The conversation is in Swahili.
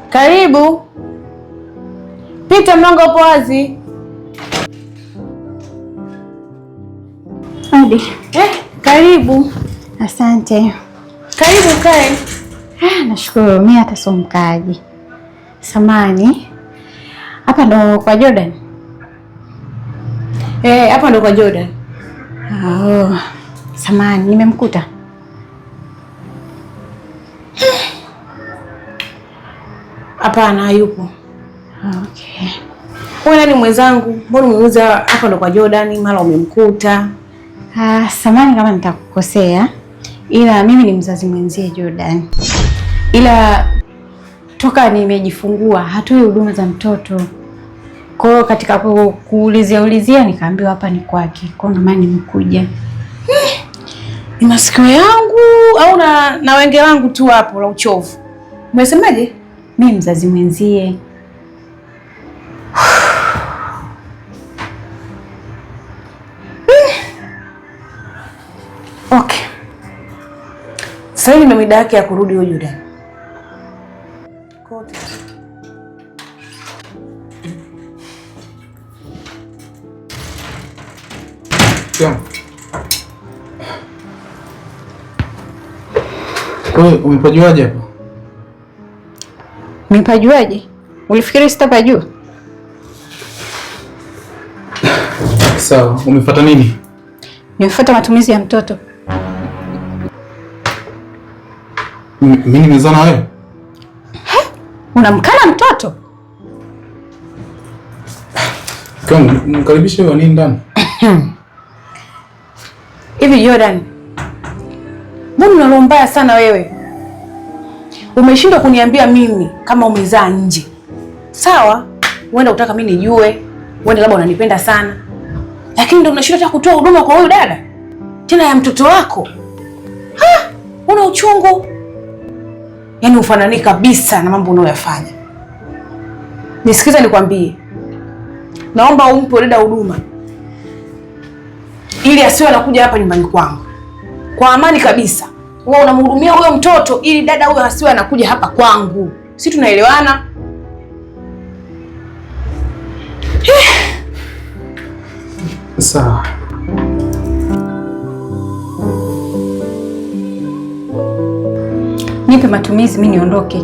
Karibu. Pita, mlango upo wazi. Hodi. Karibu. Asante. Karibu kae. Ah, nashukuru. Mimi hata sio mkaaji. Samani. Hapa ndo kwa Jordan? Hapa ndo kwa Jordan. Oh, samani, nimemkuta. Hapana, hayupo. Okay. Wewe nani mwenzangu? Mbona umeuza hapa ndo kwa Jordan, mara umemkuta? Ah, samani kama nitakukosea, ila mimi ni mzazi mwenzie Jordan, ila toka nimejifungua hatoi huduma za mtoto. Kwa hiyo katika kuulizia ulizia nikaambiwa hapa ni kwake, kwa hiyo ndio maana nimekuja. Ni masikio yangu au na wenge langu tu hapo la uchovu? Umesemaje? Mimi mzazi mwenzie. Okay. Sasa hivi ndio mida yake ya kurudi huyo Jordan. Kote. Kwa hiyo umepajuaje hapo? Nipajuaje? Ulifikiri sitapajua? Sawa, umefuata nini? Nimefuata matumizi ya mtoto. Mimi nimezaa na wewe? Unamkana mtoto? Kwa mkaribishe wa nini ndani? Hivi Jordan, mbona una roho mbaya sana wewe? Umeshindwa kuniambia mimi kama umezaa nje. Sawa, uenda utaka mimi nijue, uenda labda unanipenda sana. Lakini ndio unashindwa hata kutoa huduma kwa huyu dada? Tena ya mtoto wako. Ha, una uchungu. Yaani ufanani kabisa na mambo unayoyafanya. Nisikize nikwambie. Naomba umpe dada huduma ili asiwe anakuja hapa nyumbani kwangu. Kwa amani kabisa. Wewe unamhudumia huyo mtoto ili dada huyo asiwe anakuja hapa kwangu. Si tunaelewana? Sawa. Nipe matumizi mimi niondoke.